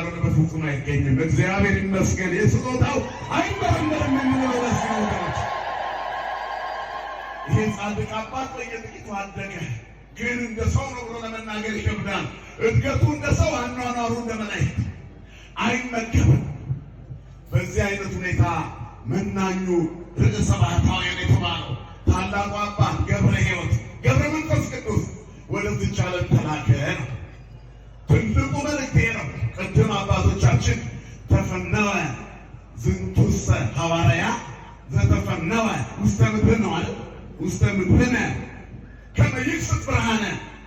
ካልሆነ በፍጹም አይገኝም። እግዚአብሔር ይመስገን፣ የስጦታው አይመረመርም የምንለው ለዚህ ነው ወገኖች። ይህ ጻድቅ አባት በየጥቂቱ አደገ፣ ግን እንደ ሰው ነው ብሎ ለመናገር ይከብዳል። እድገቱ እንደ ሰው፣ አኗኗሩ እንደ መላእክት፣ አይመገብም። በዚህ አይነት ሁኔታ መናኙ ርዕሰ ባህታውያን የተባለው ታላቁ አባት ገብረ ሕይወት ገብረ መንፈስ ቅዱስ ወደዚች ዓለም ተላከ ነው። ትልቁ መልእክት ይሄ ነው። ቅድም አባቶቻችን ተፈነወ ዝንቱሰ ሐዋርያ ዘተፈነወ ውስተ ምድር ነው አይደል? ውስተ ምድርነ ከመ ይግሥጽ ብርሃነ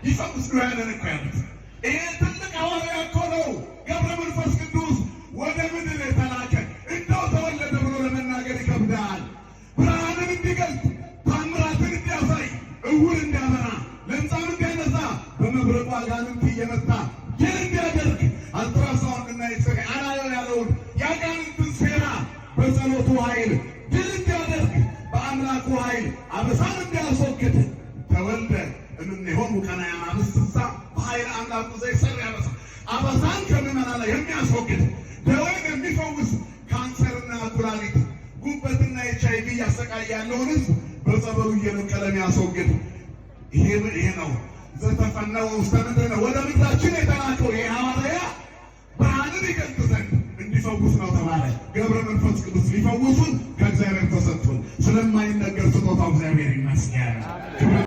ይፈውስ ድውያንን እኮ ያሉት። ይሄ ትልቅ ሐዋርያ እኮ ነው። ገብረ መንፈስ ቅዱስ ወደ ምድር የተላከ፣ እንደው ተወለደ ብሎ ለመናገር ይከብዳል። ብርሃንን እንዲገልጥ፣ ታምራትን እንዲያሳይ፣ እውር እንዲያበራ፣ ለምጻም እንዲያነሳ፣ በመብረቁ አጋንንት እየመታ ድል እንዲያደርግ፣ አልትራሳውንድ እና ኤክስሬ አላየው ያለውን የአጋንንትን ሴራ በጸሎቱ ኃይል ድል እንዲያደርግ፣ በአምላኩ ኃይል አበሳን እንዲያስወግድ፣ ተወልደ እምኔሆሙ ቀናያን አብስሳ በኃይለ አምላኩ ዘይሠሪ አበሳ፣ አበሳን ከምዕመናን ላይ የሚያስወግድ፣ ደዌን የሚፈውስ፣ ካንሰርና ኩላሊት ጉበትና HIV እያሰቃየ ያለውን ሕዝብ በጸበሉ እየነቀለ የሚያስወግድ ይሄ ነው። ዘተፈነወ ውስተ ምድር ነው። ወደ ምድራችን የተላከው ይሄ ሐዋርያ ብርሃንን ይገልጥ ዘንድ እንዲፈውስ ነው ተባለ። ገብረ መንፈስ ቅዱስ ሊፈውሱን ከእግዚአብሔር ተሰጠ።